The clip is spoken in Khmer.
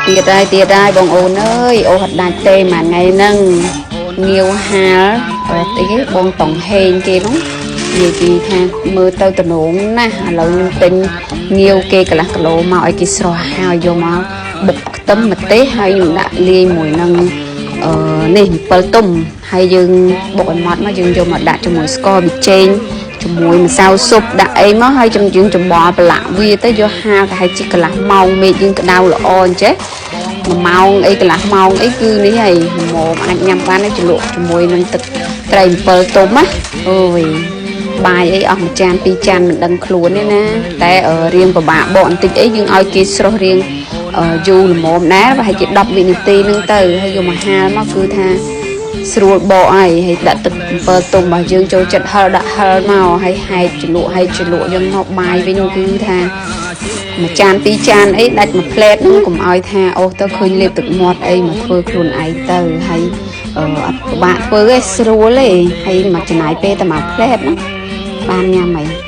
ទៀតហើយទៀតហើយបងអូនអើយអូសអត់ដាច់ទេមួយថ្ងៃហ្នឹងងាវហាលអត់អីទេបងតង់ហេងគេនោះនិយាយពីថាមើលទៅតំណងណាស់ឥឡូវខ្ញុំទិញងាវគេកន្លះគីឡូមកឲ្យគេស្រស់ហើយយកមកបុកខ្ទឹមម្ទេសហើយខ្ញុំដាក់លាយមួយនឹងអឺនេះ7ទុំហើយយើងបុកឲ្យម៉ត់មកយើងយកមកដាក់ជាមួយស្ករប៊ីចេងជាមួយម្សៅស៊ុបដាក់អីមកហើយចំយើងច្របល់ប្រឡាក់វាទៅយកហាលប្រហែលជាកន្លះម៉ោងមេឃយើងក្តៅល្អអញ្ចេះ 1ម៉ោងអីកន្លះម៉ោងអីគឺនេះហើយល្មមអាចញ៉ាំបានហើយជ្រលក់ជាមួយនឹងទឹកត្រី7ទុំណាអូយបាយអីអស់មួយចានពីរចានមិនដឹងខ្លួនទេណាតែរៀងពិបាកបកបន្តិចអីយើងឲ្យគេស្រស់រៀងយូរល្មមដែរប្រហែលជា10វិនាទីហ្នឹងទៅហើយយកមកហាលមកគឺថាស្រួលបកហើយហើយដាក់ទឹក7ទុំរបស់យើងចូលចិត្តហឹរដាក់ហឹរមកហើយហែកជ្រលក់ហើយជ្រលក់យើងមកបាយវិញគឺថា មួយចានពីរចានអីដាច់មួយផ្លែតហ្នឹងកុំឲ្យថាអូសទៅឃើញលេបទឹកមាត់អីមកធ្វើខ្លួនឯងទៅហើយអត់ពិបាកធ្វើទេស្រួលទេហើយមកចំណាយពេលតែមួយផ្លែតហ្នឹងបានញ៉ាំអី